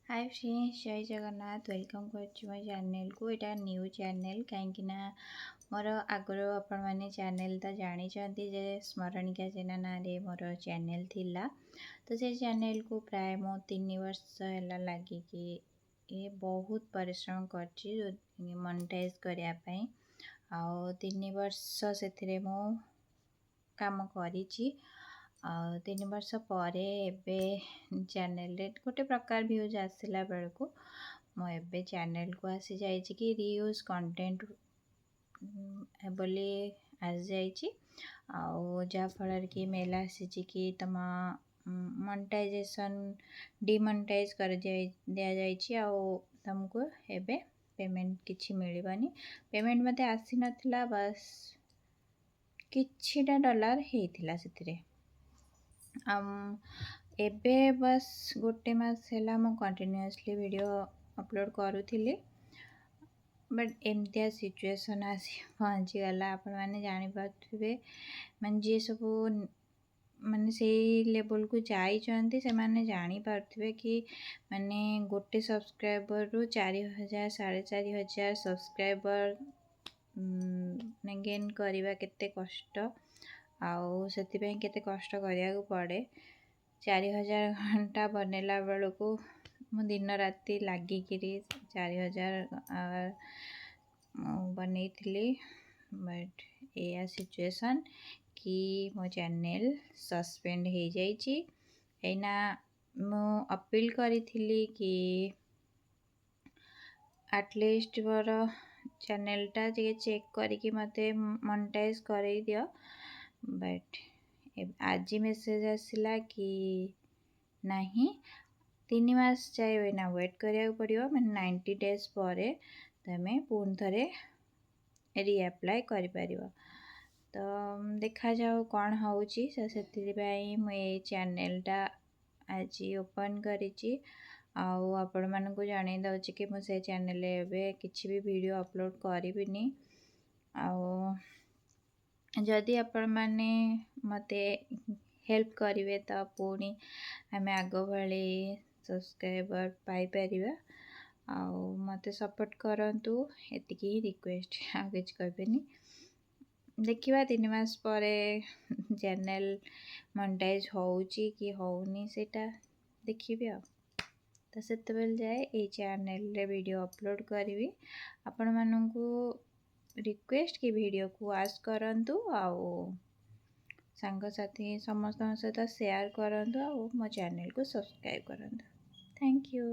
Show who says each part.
Speaker 1: ହାଏ friends, ଜୟ Jagannath. Welcome କରୁଛି ମୋ ଚ୍ୟାନେଲକୁ। ଏଇଟା ନ୍ୟୁ ଚ୍ୟାନେଲ୍, କାହିଁକିନା ମୋର ଆଗରୁ ଆପଣମାନେ ଚ୍ୟାନେଲ୍ ତ ଜାଣିଛନ୍ତି ଯେ ସ୍ମରଣିକା ଜେନା ନାଁରେ ମୋର ଚ୍ୟାନେଲ୍ ଥିଲା। ତ ସେ ଚ୍ୟାନେଲ୍କୁ ପ୍ରାୟ ମୁଁ 3 ବର୍ଷ ହେଲା ଲାଗିକି ଏ ବହୁତ ପରିଶ୍ରମ କରିଛି ମନିଟାଇଜ୍ କରିବା ପାଇଁ। ଆଉ 3 ବର୍ଷ ସେଥିରେ ମୁଁ କାମ କରିଛି। ଆଉ 3 ବର୍ଷ ପରେ ଏବେ ଚ୍ୟାନେଲରେ ଗୋଟେ ପ୍ରକାର ଭ୍ୟୁଜ୍ ଆସିଲା ବେଳକୁ ମୁଁ ଏବେ ଚ୍ୟାନେଲକୁ ଆସିଯାଇଛି କି ରିୟୁଜ୍ କଣ୍ଟେଣ୍ଟ ବୋଲି ଆସିଯାଇଛି। ଆଉ ଯାହାଫଳରେ କି ମେଲ୍ ଆସିଛି କି ତୁମ ମନିଟାଇଜେସନ୍ ଡିମନିଟାଇଜ୍ କରାଯାଇ ଦିଆଯାଇଛି ଆଉ ତୁମକୁ ଏବେ ପେମେଣ୍ଟ କିଛି ମିଳିବନି। ପେମେଣ୍ଟ ମୋତେ ଆସିନଥିଲା, ବାସ୍ କିଛିଟା ଡଲାର ହେଇଥିଲା ସେଥିରେ। ଆଉ ଏବେ ବାସ୍ ଗୋଟେ ମାସ ହେଲା ମୁଁ କଣ୍ଟିନ୍ୟୁଅସଲି ଭିଡ଼ିଓ ଅପଲୋଡ଼ କରୁଥିଲି, ବଟ୍ ଏମିତିଆ ସିଚୁଏସନ୍ ଆସି ପହଞ୍ଚିଗଲା। ଆପଣମାନେ ଜାଣିପାରୁଥିବେ, ମାନେ ଯିଏ ସବୁ ମାନେ ସେଇ ଲେବଲ୍କୁ ଯାଇଛନ୍ତି, ସେମାନେ ଜାଣିପାରୁଥିବେ କି ମାନେ ଗୋଟେ ସବସ୍କ୍ରାଇବର୍ରୁ 4000, 4500 ସବସ୍କ୍ରାଇବର୍ ଗେନ୍ କରିବା କେତେ କଷ୍ଟ ଆଉ ସେଥିପାଇଁ କେତେ କଷ୍ଟ କରିବାକୁ ପଡ଼େ। 4000 ଘଣ୍ଟା ବନେଇଲା ବେଳକୁ ମୁଁ ଦିନ ରାତି ଲାଗିକିରି 4000 ମୁଁ ବନେଇଥିଲି, ବଟ୍ ଏଇଆ ସିଚୁଏସନ୍ କି ମୋ ଚ୍ୟାନେଲ୍ ସସ୍ପେଣ୍ଡ ହେଇଯାଇଛି। ଏଇନା ମୁଁ ଅପିଲ୍ କରିଥିଲି କି ଆଟଲିଷ୍ଟ ମୋର ଚ୍ୟାନେଲ୍ଟା ଟିକେ ଚେକ୍ କରିକି ମୋତେ ମନିଟାଇଜ୍ କରେଇ ଦିଅ। ବଟ୍ ଆଜି ମେସେଜ୍ ଆସିଲା କି ନାହିଁ, 3 ମାସ ଯାଏ ଏଇନା ୱେଟ୍ କରିବାକୁ ପଡ଼ିବ। ମାନେ 90 ଡେଜ୍ ପରେ ତୁମେ ପୁଣି ଥରେ ରିଆପ୍ଲାଏ କରିପାରିବ। ତ ଦେଖାଯାଉ କ'ଣ ହେଉଛି। ସେଥିପାଇଁ ମୁଁ ଏଇ ଚ୍ୟାନେଲ୍ଟା ଆଜି ଓପନ୍ କରିଛି ଆଉ ଆପଣମାନଙ୍କୁ ଜଣାଇ ଦେଉଛି କି ମୁଁ ସେ ଚ୍ୟାନେଲ୍ରେ ଏବେ କିଛି ବି ଭିଡ଼ିଓ ଅପଲୋଡ଼ କରିବିନି। ଆଉ ଯଦି ଆପଣମାନେ ମୋତେ ହେଲ୍ପ କରିବେ, ତ ପୁଣି ଆମେ ଆଗ ଭଳି ସବସ୍କ୍ରାଇବର୍ ପାଇପାରିବା। ଆଉ ମୋତେ ସପୋର୍ଟ କରନ୍ତୁ, ଏତିକି ହିଁ ରିକ୍ୱେଷ୍ଟ, ଆଉ କିଛି କହିବିନି। ଦେଖିବା, 3 ମାସ ପରେ ଚ୍ୟାନେଲ୍ ମନିଟାଇଜ୍ ହେଉଛି କି ହେଉନି, ସେଇଟା ଦେଖିବି। ଆଉ ତ ସେତେବେଳେ ଯାଏ ଏଇ ଚ୍ୟାନେଲ୍ରେ ଭିଡ଼ିଓ ଅପଲୋଡ଼ କରିବି। ଆପଣମାନଙ୍କୁ ରିକ୍ୱେଷ୍ଟ କି ଭିଡ଼ିଓକୁ ୱାଚ୍ କରନ୍ତୁ ଆଉ ସାଙ୍ଗସାଥି ସମସ୍ତଙ୍କ ସହିତ ସେୟାର କରନ୍ତୁ ଆଉ ମୋ ଚ୍ୟାନେଲ୍କୁ ସବସ୍କ୍ରାଇବ୍ କରନ୍ତୁ। Thank you.